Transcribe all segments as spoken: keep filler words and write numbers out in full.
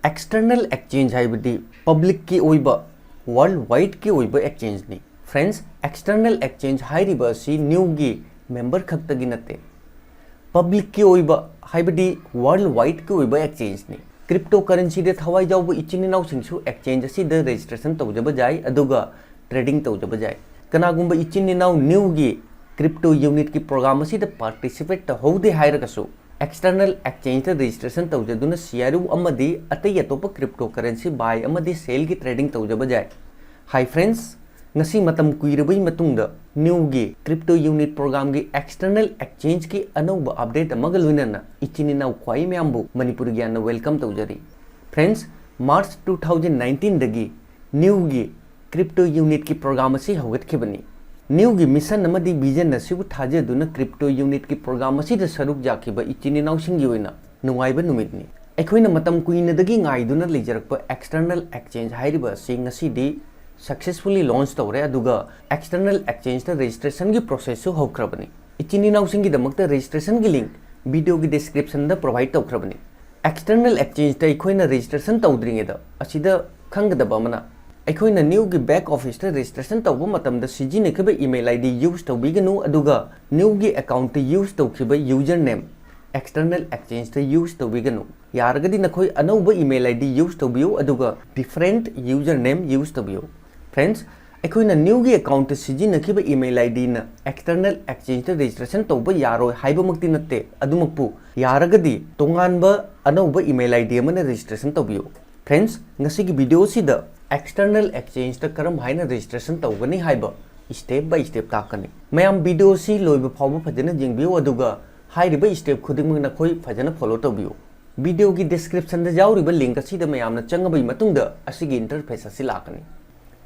External exchange ꯍꯥꯏꯕꯗꯤ ꯄꯕ꯭ꯂꯤꯛꯀꯤ ꯑꯣꯏꯕ, world ꯋꯥꯏꯗꯀꯤ ꯑꯣꯏꯕ exchangeꯅꯤ꯫ Friends, external exchange ꯍꯥꯏꯔꯤꯕ ꯑꯁꯤ ꯅꯤꯎꯒꯤ ꯃꯦꯝꯕꯔ ꯈꯛꯇꯒꯤ ꯅꯠꯇꯦ, ꯄꯕ꯭ꯂꯤꯛꯀꯤ ꯑꯣꯏꯕ ꯍꯥꯏꯕꯗꯤ ꯋꯥꯔꯜ ꯋꯥꯏꯗꯀꯤ ꯑꯣꯏꯕ exchangeꯅꯤ꯫ ꯀ꯭ꯔꯤꯞꯇꯣ ꯀꯔꯦꯟꯁꯤꯗ ꯊꯋꯥꯏ ꯌꯥꯎꯕ ꯏꯆꯤꯟ ꯏꯅꯥꯎꯁꯤꯡꯁꯨ exchange ꯑꯁꯤꯗ ꯔꯦꯖꯤꯁꯇ꯭ꯔꯦꯁꯟ ꯇꯧꯖꯕ ꯌꯥꯏ, ꯑꯗꯨꯒ ꯇ꯭ꯔꯦꯗꯤꯡ ꯇꯧꯖꯕ ꯌꯥꯏ꯫ ꯀꯅꯥꯒꯨꯝꯕ ꯏꯆꯤꯟ ꯏꯅꯥꯎ ꯅꯤꯎꯒꯤ ꯀ꯭ꯔꯤꯞꯇꯣ ꯌꯨꯅꯤꯠꯀꯤ ꯄ꯭ꯔꯣꯒ꯭ꯔꯥꯝ ꯑꯁꯤꯗ ꯄꯥꯔꯇꯤꯁꯤꯄꯦꯠ ꯇꯧꯍꯧꯗꯦ ꯍꯥꯏꯔꯒꯁꯨ, external exchangeꯇ ꯔꯦꯖꯤꯁꯇ꯭ꯔꯦꯁꯟ ꯇꯧꯖꯗꯨꯅ ꯁꯤꯌꯥꯔꯨ ꯑꯃꯗꯤ ꯑꯇꯩ ꯑꯇꯣꯞꯄ ꯀ꯭ꯔꯤꯞꯇꯣ ꯀꯔꯦꯟꯁꯤ ꯕꯥꯏ ꯑꯃꯗꯤ ꯁꯦꯜꯒꯤ ꯇ꯭ꯔꯦꯗꯤꯡ ꯇꯧꯖꯕ ꯌꯥꯏ꯫ Hi friends, ꯉꯁꯤ ꯃꯇꯝ ꯀꯨꯏꯔꯕꯒꯤ ꯃꯇꯨꯡꯗ ꯅꯤꯎꯒꯤ ꯀ꯭ꯔꯤꯞꯇꯣ ꯌꯨꯅꯤꯠ ꯄ꯭ꯔꯣꯒ꯭ꯔꯥꯝꯒꯤ external exchangeꯀꯤ ꯑꯅꯧꯕ ꯑꯞꯗꯦꯠ ꯑꯃꯒ ꯂꯣꯏꯅꯅ ꯏꯆꯤꯟ ꯏꯅꯥꯎ ꯈ꯭ꯋꯥꯏ ꯃꯌꯥꯝꯕꯨ ꯃꯅꯤꯄꯨꯔꯒꯤ ꯌꯥꯝꯅ welcome ꯇꯧꯖꯔꯤ꯫ Friends, March two thousand nineteenꯗꯒꯤ ꯅꯤꯎꯒꯤ ꯀ꯭ꯔꯤꯞꯇꯣ ꯌꯨꯅꯤꯠꯀꯤ ꯄ꯭ꯔꯣꯒ꯭ꯔꯥꯝ ꯑꯁꯤ ꯍꯧꯒꯠꯈꯤꯕꯅꯤ꯫ ꯅꯤꯎꯒꯤ ꯃꯤꯁꯟ ꯑꯃꯗꯤ ꯚꯤꯖꯟ ꯑꯁꯤꯕꯨ ꯊꯥꯖꯗꯨꯅ ꯀ꯭ꯔꯤꯞꯇꯣ ꯌꯨꯅꯤꯠꯀꯤ ꯄ꯭ꯔꯣꯒ꯭ꯔꯥꯝ ꯑꯁꯤꯗ ꯁꯔꯨꯛ ꯌꯥꯈꯤꯕ ꯏꯆꯤꯟ ꯏꯅꯥꯎꯁꯤꯡꯒꯤ ꯑꯣꯏꯅ ꯅꯨꯡꯉꯥꯏꯕ ꯅꯨꯃꯤꯠꯅꯤ꯫ ꯑꯩꯈꯣꯏꯅ ꯃꯇꯝ ꯀꯨꯏꯅꯗꯒꯤ ꯉꯥꯏꯗꯨꯅ ꯂꯩꯖꯔꯛꯄ external exchange ꯍꯥꯏꯔꯤꯕ ꯑꯁꯤ ꯉꯁꯤꯗꯤ successfully launch ꯇꯧꯔꯦ, ꯑꯗꯨꯒ external exchangeꯇ registrationꯒꯤ processꯁꯨ ꯍꯧꯈ꯭ꯔꯕꯅꯤ꯫ ꯏꯆꯤꯟ ꯏꯅꯥꯎꯁꯤꯡꯒꯤꯗꯃꯛꯇ registrationꯒꯤ link videoꯒꯤ descriptionꯗ provide ꯇꯧꯈ꯭ꯔꯕꯅꯤ꯫ External exchangeꯇ ꯑꯩꯈꯣꯏꯅ registration ꯇꯧꯗ꯭ꯔꯤꯉꯩꯗ ꯑꯁꯤꯗ ꯈꯪꯒꯗꯕ ꯑꯃꯅ, ꯑꯩꯈꯣꯏꯅ ꯅꯤꯎꯒꯤ back officeꯇ registration ꯇꯧꯕ ꯃꯇꯝꯗ ꯁꯤꯖꯤꯟꯅꯈꯤꯕ email ID use ꯇꯧꯕꯤꯒꯅꯨ, ꯑꯗꯨꯒ ꯅꯤꯎꯒꯤ accountꯇ use ꯇꯧꯈꯤꯕ user name external exchangeꯇ use ꯇꯧꯕꯤꯒꯅꯨ꯫ ꯌꯥꯔꯒꯗꯤ ꯅꯈꯣꯏ ꯑꯅꯧꯕ email ID use ꯇꯧꯕꯤꯌꯨ, ꯑꯗꯨꯒ different user name use ꯇꯧꯕꯤꯌꯨ꯫ Friends, ꯑꯩꯈꯣꯏꯅ ꯅꯤꯎꯒꯤ accountꯇ ꯁꯤꯖꯤꯟꯅꯈꯤꯕ email IDꯅ external exchangeꯇ registration ꯇꯧꯕ ꯌꯥꯔꯣꯏ ꯍꯥꯏꯕꯃꯛꯇꯤ ꯅꯠꯇꯦ, ꯑꯗꯨꯃꯛꯄꯨ ꯌꯥꯔꯒꯗꯤ ꯇꯣꯉꯥꯟꯕ ꯑꯅꯧꯕ email ID ꯑꯃꯅ registration ꯇꯧꯕꯤꯌꯨ꯫ Friends, ꯉꯁꯤꯒꯤ video ꯑꯁꯤꯗ external exchangeꯇ ꯀꯔꯝ ꯍꯥꯏꯅ registration ꯇꯧꯒꯅꯤ ꯍꯥꯏꯕ step by step ꯇꯥꯛꯀꯅꯤ꯫ ꯃꯌꯥꯝ video ꯑꯁꯤ ꯂꯣꯏꯕ ꯐꯥꯎꯕ ꯐꯖꯅ ꯌꯦꯡꯕꯤꯌꯨ, ꯑꯗꯨꯒ ꯍꯥꯏꯔꯤꯕ step ꯈꯨꯗꯤꯡꯃꯛ ꯅꯈꯣꯏ ꯐꯖꯅ follow ꯇꯧꯕꯤꯌꯨ꯫ Videoꯒꯤ descriptionꯗ ꯌꯥꯎꯔꯤꯕ link ꯑꯁꯤꯗ ꯃꯌꯥꯝꯅ ꯆꯪꯉꯕꯒꯤ ꯃꯇꯨꯡꯗ ꯑꯁꯤꯒꯤ interface ꯑꯁꯤ ꯂꯥꯛꯀꯅꯤ꯫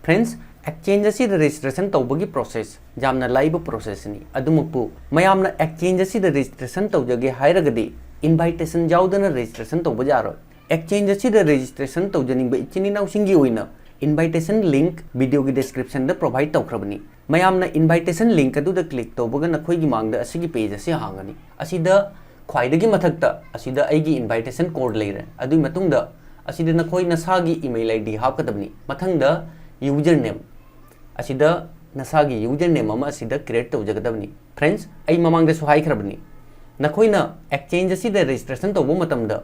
Friends, exchange ꯑꯁꯤꯗ registration ꯇꯧꯕꯒꯤ process ꯌꯥꯝꯅ ꯂꯥꯏꯕ processꯅꯤ꯫ ꯑꯗꯨꯃꯛꯄꯨ ꯃꯌꯥꯝꯅ exchange ꯑꯁꯤꯗ registration ꯇꯧꯖꯒꯦ ꯍꯥꯏꯔꯒꯗꯤ invitation ꯌꯥꯎꯗꯅ registration ꯇꯧꯕ ꯌꯥꯔꯣꯏ꯫ Exchange ꯑꯁꯤꯗ registration ꯇꯧꯖꯅꯤꯡꯕ ꯏꯆꯤꯟ ꯏꯅꯥꯎꯁꯤꯡꯒꯤ ꯑꯣꯏꯅ invitation link videoꯒꯤ descriptionꯗ provide ꯇꯧꯈ꯭ꯔꯕꯅꯤ꯫ ꯃꯌꯥꯝꯅ invitation link ꯑꯗꯨꯗ click ꯇꯧꯕꯒ ꯅꯈꯣꯏꯒꯤ ꯃꯥꯡꯗ ꯑꯁꯤꯒꯤ page ꯑꯁꯤ ꯍꯥꯡꯒꯅꯤ꯫ ꯑꯁꯤꯗ ꯈ꯭ꯋꯥꯏꯗꯒꯤ ꯃꯊꯛꯇ ꯑꯁꯤꯗ ꯑꯩꯒꯤ invitation code ꯂꯩꯔꯦ꯫ ꯑꯗꯨꯒꯤ ꯃꯇꯨꯡꯗ ꯑꯁꯤꯗ ꯅꯈꯣꯏ ꯅꯁꯥꯒꯤ email ID ꯍꯥꯞꯀꯗꯕꯅꯤ꯫ ꯃꯊꯪꯗ user name, ꯑꯁꯤꯗ ꯅꯁꯥꯒꯤ user name ꯑꯃ ꯑꯁꯤꯗ create ꯇꯧꯖꯒꯗꯕꯅꯤ꯫ Friends, ꯑꯩ ꯃꯃꯥꯡꯗꯁꯨ ꯍꯥꯏꯈ꯭ꯔꯕꯅꯤ, ꯅꯈꯣꯏꯅ exchange ꯑꯁꯤꯗ registration ꯇꯧꯕ ꯃꯇꯝꯗ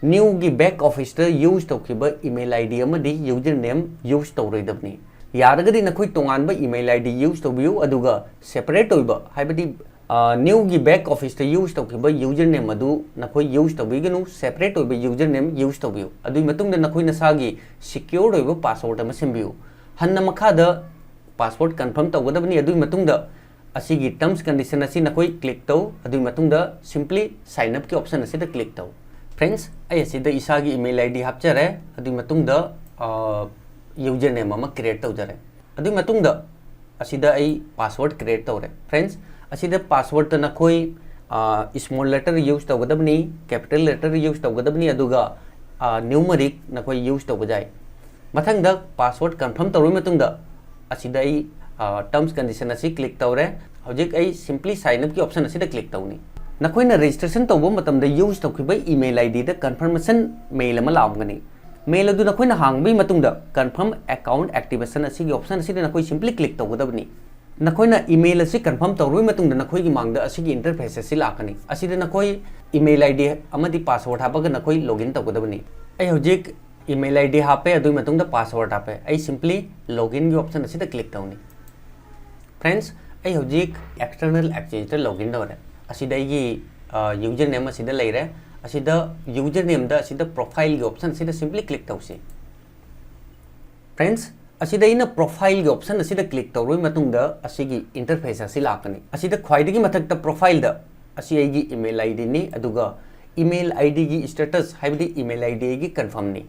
ꯅ꯭ꯌꯨꯒꯤ back officeꯇ use ꯇꯧꯈꯤꯕ email ID ꯑꯃꯗꯤ user name use ꯇꯧꯔꯣꯏꯗꯕꯅꯤ꯫ ꯌꯥꯔꯒꯗꯤ ꯅꯈꯣꯏ ꯇꯣꯉꯥꯟꯕ email ID use ꯇꯧꯕꯤꯌꯨ, ꯑꯗꯨꯒ separate ꯑꯣꯏꯕ, ꯍꯥꯏꯕꯗꯤ ꯅ꯭ꯌꯨꯒꯤ back officeꯇ use ꯇꯧꯈꯤꯕ user name ꯑꯗꯨ ꯅꯈꯣꯏ use ꯇꯧꯕꯤꯒꯅꯨ, separate ꯑꯣꯏꯕ user name use ꯇꯧꯕꯤꯌꯨ꯫ ꯑꯗꯨꯒꯤ ꯃꯇꯨꯡꯗ ꯅꯈꯣꯏ ꯅꯁꯥꯒꯤ secured ꯑꯣꯏꯕ password ꯑꯃ ꯁꯦꯝꯕꯤꯌꯨ꯫ ꯍꯟꯅ ꯃꯈꯥꯗ password confirm ꯇꯧꯒꯗꯕꯅꯤ꯫ ꯑꯗꯨꯒꯤ ꯃꯇꯨꯡꯗ ꯑꯁꯤꯒꯤ terms condition ꯑꯁꯤ ꯅꯈꯣꯏ click ꯇꯧ꯫ ꯑꯗꯨꯒꯤ ꯃꯇꯨꯡꯗ simply sign upꯀꯤ option ꯑꯁꯤꯗ click ꯇꯧ꯫ Friends, ꯑꯩ ꯑꯁꯤꯗ ꯏꯁꯥꯒꯤ email ID ꯍꯥꯞꯆꯔꯦ꯫ ꯑꯗꯨꯒꯤ ꯃꯇꯨꯡꯗ user name ꯑꯃ create ꯇꯧꯖꯔꯦ꯫ ꯑꯗꯨꯒꯤ ꯃꯇꯨꯡꯗ ꯑꯁꯤꯗ ꯑꯩ password create ꯇꯧꯔꯦ꯫ Friends, ꯑꯁꯤꯗ passwordꯇ ꯅꯈꯣꯏ small letter use ꯇꯧꯒꯗꯕꯅꯤ, capital letter use ꯇꯧꯒꯗꯕꯅꯤ, ꯑꯗꯨꯒ numeric ꯅꯈꯣꯏ use ꯇꯧꯕ ꯌꯥꯏ꯫ ꯃꯊꯪꯗ password confirm ꯇꯧꯔꯕ ꯃꯇꯨꯡꯗ ꯑꯁꯤꯗ ꯑꯩ terms condition ꯑꯁꯤ click ꯇꯧꯔꯦ꯫ ꯍꯧꯖꯤꯛ ꯑꯩ simply sign upꯀꯤ option ꯑꯁꯤꯗ click ꯇꯧꯅꯤ꯫ ꯅꯈꯣꯏꯅ registration ꯇꯧꯕ ꯃꯇꯝꯗ use ꯇꯧꯈꯤꯕ email IDꯗ confirmation mail ꯑꯃ ꯂꯥꯛꯑꯝꯒꯅꯤ꯫ Mail ꯑꯗꯨ ꯅꯈꯣꯏꯅ ꯍꯥꯡꯕꯒꯤ ꯃꯇꯨꯡꯗ confirm account activation ꯑꯁꯤꯒꯤ option ꯑꯁꯤꯗ ꯅꯈꯣꯏ simply click ꯇꯧꯒꯗꯕꯅꯤ꯫ ꯅꯈꯣꯏꯅ email ꯑꯁꯤ confirm ꯇꯧꯔꯕ ꯃꯇꯨꯡꯗ ꯅꯈꯣꯏꯒꯤ ꯃꯥꯡꯗ ꯑꯁꯤꯒꯤ interface ꯑꯁꯤ ꯂꯥꯛꯀꯅꯤ꯫ ꯑꯁꯤꯗ ꯅꯈꯣꯏ email ID ꯑꯃꯗꯤ password ꯍꯥꯞꯄꯒ ꯅꯈꯣꯏ login ꯇꯧꯒꯗꯕꯅꯤ꯫ ꯑꯩ ꯍꯧꯖꯤꯛ email ID ꯍꯥꯞꯄꯦ, ꯑꯗꯨꯒꯤ ꯃꯇꯨꯡꯗ password ꯍꯥꯞꯄꯦ꯫ ꯑꯩ simply loginꯒꯤ option ꯑꯁꯤꯗ click ꯇꯧꯅꯤ꯫ Friends, ꯑꯩ ꯍꯧꯖꯤꯛ external exchangeꯇ login ꯇꯧꯔꯦ꯫ ꯑꯁꯤꯗ ꯑꯩꯒꯤ user name ꯑꯁꯤꯗ ꯂꯩꯔꯦ꯫ ꯑꯁꯤꯗ user nameꯗ ꯑꯁꯤꯗ profileꯒꯤ option ꯑꯁꯤꯗ simply click ꯇꯧꯁꯤ꯫ Friends, ꯑꯁꯤꯗ ꯑꯩꯅ profileꯒꯤ option ꯑꯁꯤꯗ click ꯇꯧꯔꯕ ꯃꯇꯨꯡꯗ ꯑꯁꯤꯒꯤ interface ꯑꯁꯤ ꯂꯥꯛꯀꯅꯤ꯫ ꯑꯁꯤꯗ ꯈ꯭ꯋꯥꯏꯗꯒꯤ ꯃꯊꯛꯇ profileꯗ ꯑꯁꯤ ꯑꯩꯒꯤ email IDꯅꯤ, ꯑꯗꯨꯒ email IDꯒꯤ status, ꯍꯥꯏꯕꯗꯤ email ID ꯑꯩꯒꯤ confirmꯅꯤ꯫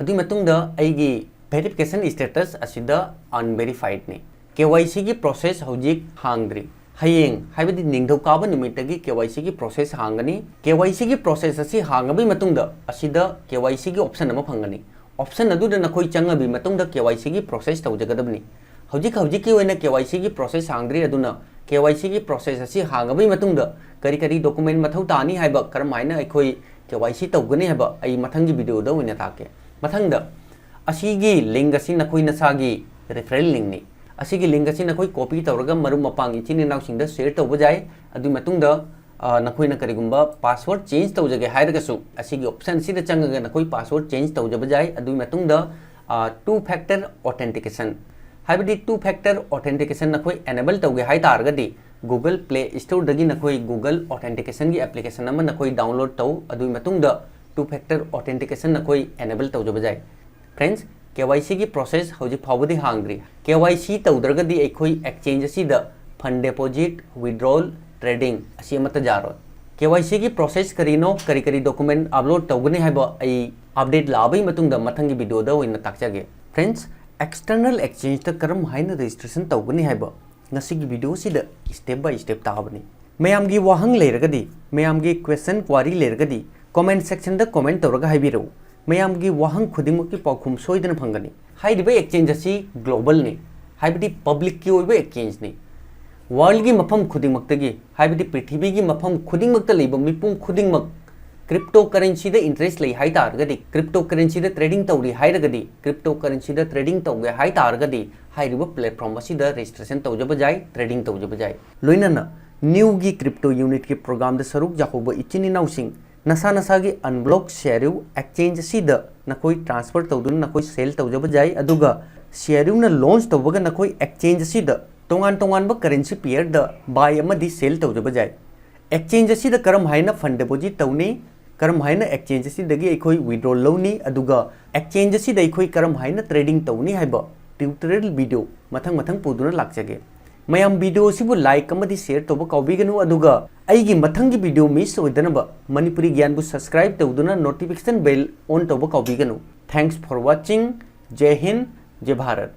ꯑꯗꯨꯒꯤ ꯃꯇꯨꯡꯗ ꯑꯩꯒꯤ verification status ꯑꯁꯤꯗ unverifiedꯅꯤ꯫ KYCꯒꯤ process ꯍꯧꯖꯤꯛ ꯍꯥꯡꯗ꯭ꯔꯤ꯫ ꯍꯌꯦꯡ, ꯍꯥꯏꯕꯗꯤ ꯅꯤꯡꯊꯧꯀꯥꯕ ꯅꯨꯃꯤꯠꯇꯒꯤ KYCꯒꯤ process ꯍꯥꯡꯒꯅꯤ꯫ KYCꯒꯤ process ꯑꯁꯤ ꯍꯥꯡꯉꯕꯒꯤ ꯃꯇꯨꯡꯗ ꯑꯁꯤꯗ KYCꯒꯤ option ꯑꯃ ꯐꯪꯒꯅꯤ꯫ Option ꯑꯗꯨꯗ ꯅꯈꯣꯏ ꯆꯪꯉꯕꯒꯤ ꯃꯇꯨꯡꯗ KYCꯒꯤ process ꯇꯧꯖꯒꯗꯕꯅꯤ꯫ ꯍꯧꯖꯤꯛ ꯍꯧꯖꯤꯛꯀꯤ ꯑꯣꯏꯅ KYCꯒꯤ process ꯍꯥꯡꯗ꯭ꯔꯤ, ꯑꯗꯨꯅ KYCꯒꯤ process ꯑꯁꯤ ꯍꯥꯡꯉꯕꯒꯤ ꯃꯇꯨꯡꯗ ꯀꯔꯤ ꯀꯔꯤ document ꯃꯊꯧ ꯇꯥꯅꯤ ꯍꯥꯏꯕ, ꯀꯔꯝ ꯍꯥꯏꯅ ꯑꯩꯈꯣꯏ ꯀꯦ ꯋꯥꯏ ꯁꯤ ꯇꯧꯒꯅꯤ ꯍꯥꯏꯕ ꯑꯩ ꯃꯊꯪꯒꯤ ꯚꯤꯗꯤꯑꯣꯗ ꯑꯣꯏꯅ ꯇꯥꯛꯀꯦ꯫ ꯃꯊꯪꯗ, ꯑꯁꯤꯒꯤ ꯂꯤꯡꯛ ꯑꯁꯤ ꯅꯈꯣꯏ ꯅꯁꯥꯒꯤ ꯔꯤꯐꯔꯦꯜ ꯂꯤꯡꯛꯅꯤ꯫ ꯑꯁꯤꯒꯤ ꯂꯤꯡꯛ ꯑꯁꯤ ꯅꯈꯣꯏ ꯀꯣꯄꯤ ꯇꯧꯔꯒ ꯃꯔꯨꯞ ꯃꯄꯥꯡ ꯏꯆꯤꯟ ꯏꯅꯥꯎꯁꯤꯡꯗ ꯁꯤꯌꯔ ꯇꯧꯕ ꯌꯥꯏ꯫ ꯑꯗꯨꯒꯤ ꯃꯇꯨꯡꯗ, ꯑ, ꯅꯈꯣꯏꯅ ꯀꯔꯤꯒꯨꯝꯕ ꯄꯥꯁꯋꯥꯔꯗ ꯆꯦꯟꯖ ꯇꯧꯖꯒꯦ ꯍꯥꯏꯔꯒꯁꯨ ꯑꯁꯤꯒꯤ ꯑꯣꯞꯁꯟꯁꯤꯗ ꯆꯪꯉꯒ ꯅꯈꯣꯏ ꯄꯥꯁꯋꯥꯔꯗ ꯆꯦꯟꯖ ꯇꯧꯖꯕ ꯌꯥꯏ꯫ ꯑꯗꯨꯒꯤ ꯃꯇꯨꯡꯗ, ꯑ, two factor authentication, ꯍꯥꯏꯕꯗꯤ two factor authentication ꯅꯈꯣꯏ ꯑꯦꯅꯦꯕꯜ ꯇꯧꯒꯦ ꯍꯥꯏ ꯇꯥꯔꯒꯗꯤ, Google Play Storeꯗꯒꯤ ꯅꯈꯣꯏ Google Authenticationꯒꯤ ꯑꯦꯄ꯭ꯂꯤꯀꯦꯁꯟ ꯑꯃ ꯅꯈꯣꯏ ꯗꯥꯎꯟꯂꯣꯗ ꯇꯧ꯫ ꯑꯗꯨꯒꯤ ꯃꯇꯨꯡꯗ two factor authentication ꯅꯈꯣꯏ ꯑꯦꯅꯦꯕꯜ ꯇꯧꯖꯕ ꯌꯥꯏ꯫ ꯐ꯭ꯔꯦꯟꯁ, ꯀꯦ ꯋꯥꯏ ꯁꯤꯒꯤ ꯄ꯭ꯔꯣꯁꯦꯁ ꯍꯧꯖꯤꯛ ꯐꯥꯎꯕꯗꯤ ꯍꯥꯡꯗ꯭ꯔꯤ꯫ ꯀꯦ ꯋꯥꯏ ꯁꯤ ꯇꯧꯗ꯭ꯔꯒꯗꯤ ꯑꯩꯈꯣꯏ ꯑꯦꯛꯁꯆꯦꯟꯖ ꯑꯁꯤꯗ ꯐꯟ ꯗꯤꯄꯣꯖꯤꯠ, ꯋꯤꯗ꯭ꯔꯣꯜ, ꯇ꯭ꯔꯦꯗꯤꯡ ꯑꯁꯤ ꯑꯃꯠꯇ ꯌꯥꯔꯣꯏ꯫ ꯀꯦ ꯋꯥꯏ ꯁꯤꯒꯤ ꯄ꯭ꯔꯣꯁꯦꯁ ꯀꯔꯤꯅꯣ, ꯀꯔꯤ ꯀꯔꯤ ꯗꯣꯀꯨꯃꯦꯟ ꯑꯞꯂꯣꯗ ꯇꯧꯒꯅꯤ ꯍꯥꯏꯕ ꯑꯩ ꯑꯞꯗꯦꯠ ꯂꯥꯛꯑꯕꯒꯤ ꯃꯇꯨꯡꯗ ꯃꯊꯪꯒꯤ ꯚꯤꯗꯤꯑꯣꯗ ꯑꯣꯏꯅ ꯇꯥꯛꯆꯒꯦ꯫ ꯐ꯭ꯔꯦꯟꯁ, ꯑꯦꯛꯁꯇꯔꯅꯦꯜ ꯑꯦꯛꯁꯆꯦꯟꯖꯇ ꯀꯔꯝ ꯍꯥꯏꯅ ꯔꯦꯖꯤꯁꯇ꯭ꯔꯦꯁꯟ ꯇꯧꯒꯅꯤ ꯍꯥꯏꯕ ꯉꯁꯤꯒꯤ ꯚꯤꯗꯤꯑꯣꯁꯤꯗ ꯁ꯭ꯇꯦꯞ ꯕꯥꯏ ꯁ꯭ꯇꯦꯞ ꯇꯥꯕꯅꯤ꯫ ꯃꯌꯥꯝꯒꯤ ꯋꯥꯍꯪ ꯂꯩꯔꯒꯗꯤ, ꯃꯌꯥꯝꯒꯤ ꯀ꯭ꯋꯦꯁꯟ ꯀ꯭ꯋꯥꯔꯤ ꯂꯩꯔꯒꯗꯤ ꯀꯣꯃꯦꯟ ꯁꯦꯛꯁꯟꯗ ꯀꯣꯃꯦꯟ ꯇꯧꯔꯒ ꯍꯥꯏꯕꯤꯔꯛꯎ꯫ ꯃꯌꯥꯝꯒꯤ ꯋꯥꯍꯪ ꯈꯨꯗꯤꯡꯃꯛꯀꯤ ꯄꯥꯎꯈꯨꯝ ꯁꯣꯏꯗꯅ ꯐꯪꯒꯅꯤ꯫ ꯍꯥꯏꯔꯤꯕ ꯑꯦꯛꯁꯆꯦꯟꯖ ꯑꯁꯤ ꯒ꯭ꯂꯣꯕꯜꯅꯤ, ꯍꯥꯏꯕꯗꯤ ꯄꯕ꯭ꯂꯤꯛꯀꯤ ꯑꯣꯏꯕ ꯑꯦꯛꯁꯆꯦꯟꯖꯅꯤ꯫ ꯋꯥꯔꯜꯒꯤ ꯃꯐꯝ ꯈꯨꯗꯤꯡꯃꯛꯇꯒꯤ, ꯍꯥꯏꯕꯗꯤ ꯄ꯭ꯔꯤꯊꯤꯕꯤꯒꯤ ꯃꯐꯝ ꯈꯨꯗꯤꯡꯃꯛꯇ ꯂꯩꯕ ꯃꯤꯄꯨꯝ ꯈꯨꯗꯤꯡꯃꯛ ꯀ꯭ꯔꯤꯞꯇꯣ ꯀꯔꯦꯟꯁꯤꯗ ꯏꯟꯇꯔꯦꯁ ꯂꯩ ꯍꯥꯏ ꯇꯥꯔꯒꯗꯤ, ꯀ꯭ꯔꯤꯞꯇꯣ ꯀꯔꯦꯟꯁꯤꯗ ꯇ꯭ꯔꯦꯗꯤꯡ ꯇꯧꯔꯤ ꯍꯥꯏꯔꯒꯗꯤ, ꯀ꯭ꯔꯤꯞꯇꯣ ꯀꯔꯦꯟꯁꯤꯗ ꯇ꯭ꯔꯦꯗꯤꯡ ꯇꯧꯒꯦ ꯍꯥꯏ ꯇꯥꯔꯒꯗꯤ, ꯍꯥꯏꯔꯤꯕ ꯄ꯭ꯂꯦꯠꯐꯣꯔꯝ ꯑꯁꯤꯗ ꯔꯦꯖꯤꯁꯇ꯭ꯔꯦꯁꯟ ꯇꯧꯖꯕ ꯌꯥꯏ, ꯇ꯭ꯔꯦꯗꯤꯡ ꯇꯧꯖꯕ ꯌꯥꯏ꯫ ꯂꯣꯏꯅꯅ ꯅ꯭ꯌꯨꯒꯤ ꯀ꯭ꯔꯤꯞꯇꯣ ꯌꯨꯅꯤꯠꯀꯤ ꯄ꯭ꯔꯣꯒ꯭ꯔꯥꯝꯗ ꯁꯔꯨꯛ ꯌꯥꯍꯧꯕ ꯏꯆꯤꯟ ꯏꯅꯥꯎꯁꯤꯡ, ꯅꯁꯥ ꯅꯁꯥꯒꯤ ꯑꯟꯕ꯭ꯂꯣꯛ ꯁꯤꯑꯥꯔꯌꯨ ꯑꯦꯛꯁꯆꯦꯟꯖ ꯑꯁꯤꯗ ꯅꯈꯣꯏ ꯇ꯭ꯔꯥꯟꯁꯐꯔ ꯇꯧꯗꯨꯅ ꯅꯈꯣꯏ ꯁꯦꯜ ꯇꯧꯖꯕ ꯌꯥꯏ꯫ ꯑꯗꯨꯒ ꯁꯤꯑꯥꯔꯌꯨꯅ ꯂꯣꯟꯆ ꯇꯧꯕꯒ ꯅꯈꯣꯏ ꯑꯦꯛꯁꯆꯦꯟꯖ ꯑꯁꯤꯗ ꯇꯣꯉꯥꯟ ꯇꯣꯉꯥꯟꯕ ꯀꯔꯦꯟꯁꯤ ꯄꯤꯌꯔꯗ ꯕꯥꯏ ꯑꯃꯗꯤ ꯁꯦꯜ ꯇꯧꯖꯕ ꯌꯥꯏ꯫ ꯑꯦꯛꯁꯆꯦꯟꯖ ꯑꯁꯤꯗ ꯀꯔꯝ ꯍꯥꯏꯅ ꯐꯟ ꯗꯤꯄꯣꯖꯤꯠ ꯇꯧꯅꯤ, ꯀꯔꯝ ꯍꯥꯏꯅ ꯑꯦꯛꯁꯆꯦꯟꯖ ꯑꯁꯤꯗꯒꯤ ꯑꯩꯈꯣꯏ ꯋꯤꯗ꯭ꯔꯣ ꯂꯧꯅꯤ, ꯑꯗꯨꯒ ꯑꯦꯛꯁꯆꯦꯟꯖ ꯑꯁꯤꯗ ꯑꯩꯈꯣꯏ ꯀꯔꯝ ꯍꯥꯏꯅ ꯇ꯭ꯔꯦꯗꯤꯡ ꯇꯧꯅꯤ ꯍꯥꯏꯕ ꯇ꯭ꯌꯨꯇꯣꯔꯤꯌꯦꯜ ꯚꯤꯗꯤꯑꯣ ꯃꯊꯪ ꯃꯊꯪ ꯄꯨꯗꯨꯅ ꯂꯥꯛꯆꯒꯦ꯫ ꯃꯌꯥꯝ ꯚꯤꯗꯤꯑꯣ ꯑꯁꯤꯕꯨ ꯂꯥꯏꯛ ꯑꯃꯗꯤ ꯁꯤꯌꯔ ꯇꯧꯕ ꯀꯥꯎꯕꯤꯒꯅꯨ, ꯑꯗꯨꯒ ꯑꯩꯒꯤ ꯃꯊꯪꯒꯤ ꯚꯤꯗꯤꯑꯣ ꯃꯤꯁ ꯑꯣꯏꯗꯅꯕ ꯃꯅꯤꯄꯨꯔꯤ ꯒ꯭ꯌꯥꯟꯕꯨ ꯁꯕꯁꯀ꯭ꯔꯥꯏꯕ ꯇꯧꯗꯨꯅ ꯅꯣꯇꯤꯐꯤꯀꯦꯁꯟ ꯕꯦꯜ ꯑꯣꯟ ꯇꯧꯕ ꯀꯥꯎꯕꯤꯒꯅꯨ꯫ Thanks for watching. Jai Hind, Jai Bharat.